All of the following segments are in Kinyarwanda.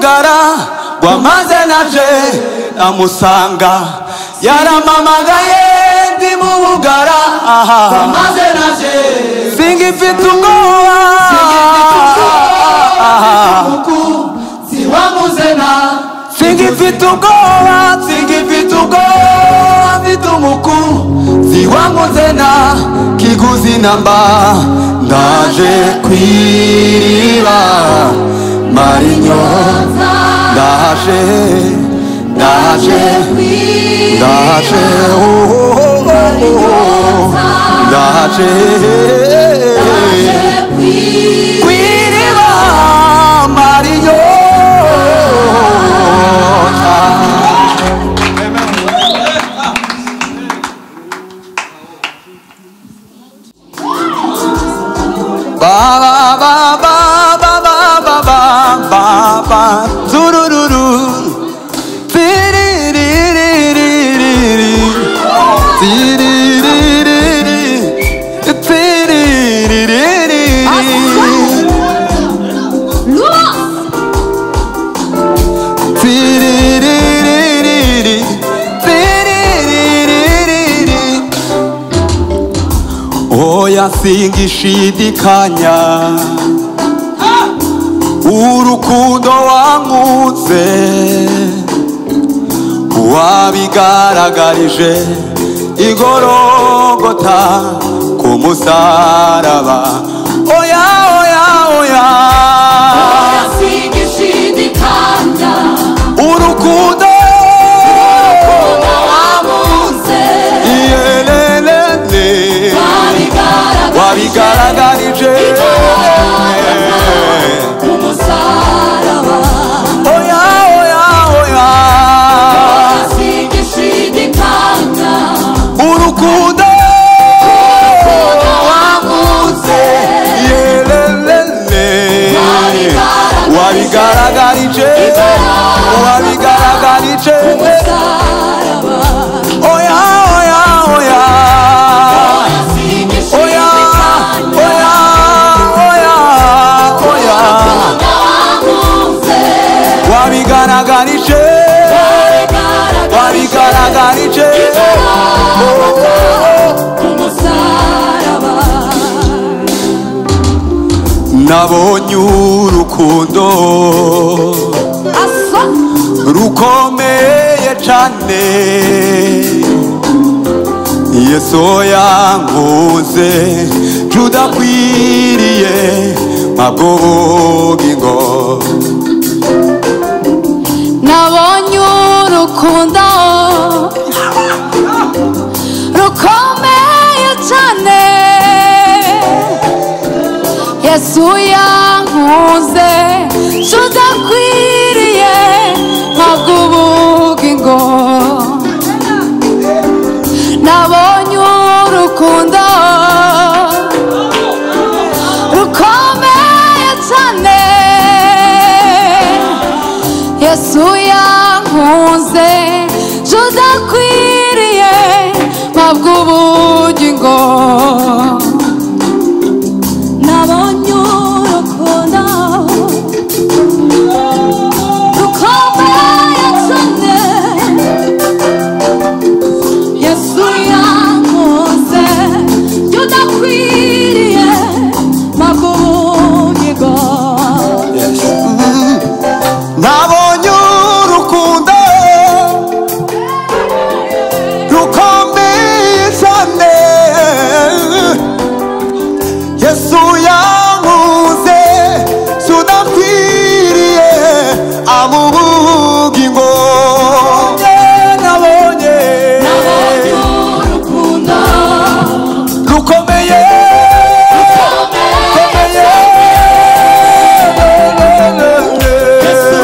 bugara Wamaze naje namusanga Yaramamagaye ndi mu bugara Wamaze naje Singifite ubwoba Singifite ubwoba Singifite ubwoba Mfite umukunzi wankunze na kiguzi namba Ndaje kwiriba Marinyota Ndaje Ndaje Ndaje oh, oh, oh, oh. Ndaje kwiriba Marinyota. Ba ba ba ba ba ba ba ba ba turururu tiririririririri tiriririri tiriririri tiriririri tiriririri. Oya singishidikanya urukundo wankunze wabigaragarije igorogota ku musaraba. Oya oya oya Oya singishidikanya urukundo wankunze iyelelele wabigaragarije wabigaragarije ku musaraba. Oya oya oya Oya singishidikanya urukundo wankunze yelelele wabigaragarije wabigaragarije ku musaraba. Oya oya oya Oya oya singishidikanya oya oya oya wankunze wabigaragarije wabigaragarije ku musaraba. Nabonye urukundo Asa rukomeye cyane Yesu yankunze judakwiriye mpabwo ubugingo. Nabonye urukundo rukomeye cyane Yesu yankunze judakwiriye mpabwa ubugingo. Nabonye urukundo rukomeye cyane Yesu yankunze judakwiriye mpabwa ubugingo. Nabonye urukundo rukomeye cyane Yesu yankunze judakwiriye mpabwa ubugingo. Nabonye urukundo rukomeye cyane Yesu yankunze sudakwiriye amubugingo. Nabonye Nabonye urukundo rukomeye rukomeye Yesu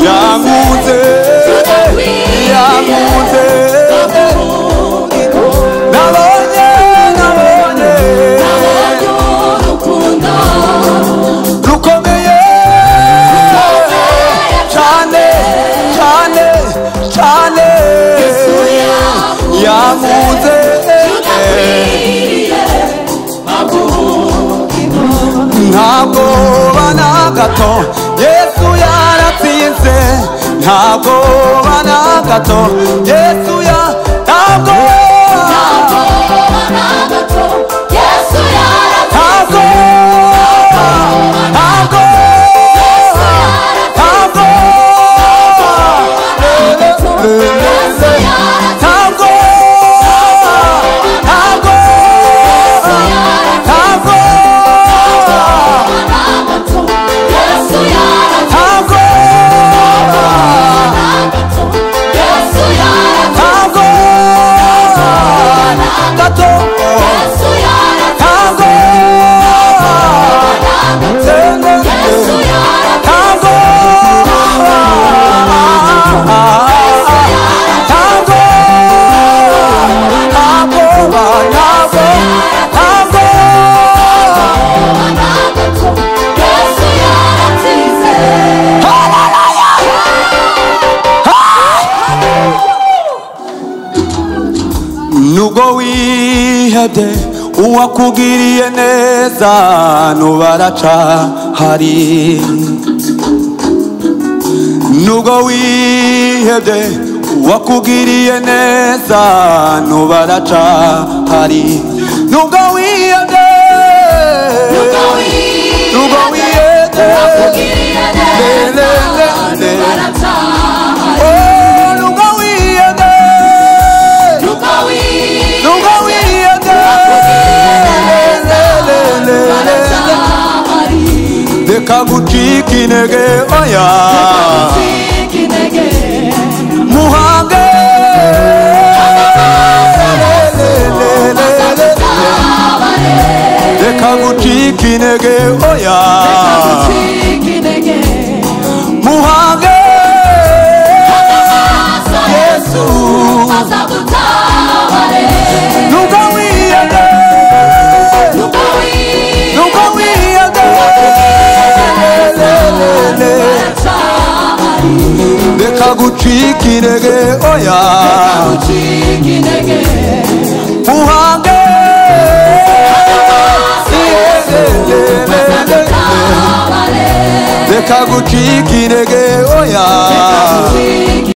yankunze yankunze nabonye nabonye Nabonye urukundo rukomeye cyane cyane cyane yankunze ntabwo bana gato Yesu yaratsinze. Yaratsinze ntabwo na gato Yesu ya ntabwo na gato Yesu ntabwo yaratsinze ntabwo ntabwo Yesu yaratsinze ntabwo ntabwo ntabwo na gato Yesu yaratsinze ntabwo na gato Yesu yaratsinze ntabwo gato Yesu yaratsinze ntabwo na gato Yesu yaratsinze ntabwo ntabwo ntabwo ntabwo ntabwo na gato Yesu yaratsinze. Nubwo wihebye uwakugiriye neza nubaracahari nubwo wihebye uwakugiriye neza nubaracahari nubwo wihebye nubwo wihebye Wakugiriye neza Le, le, le, le. barataha Oh, nubwo wihebye nubwo nubwo wihebye wihebye Le, le, le, le, le. baracyahari Reka gucika intege oya gucika intege muhange azagutabare reka gucika intege oya gucika intege muhange amaso Yesu azagutabare nubwo wiyede nubwo nubwo wihebye wiyede baracyahari reka gucika intege oya gucika intege muhange azagutabare reka gucika intege oya gucika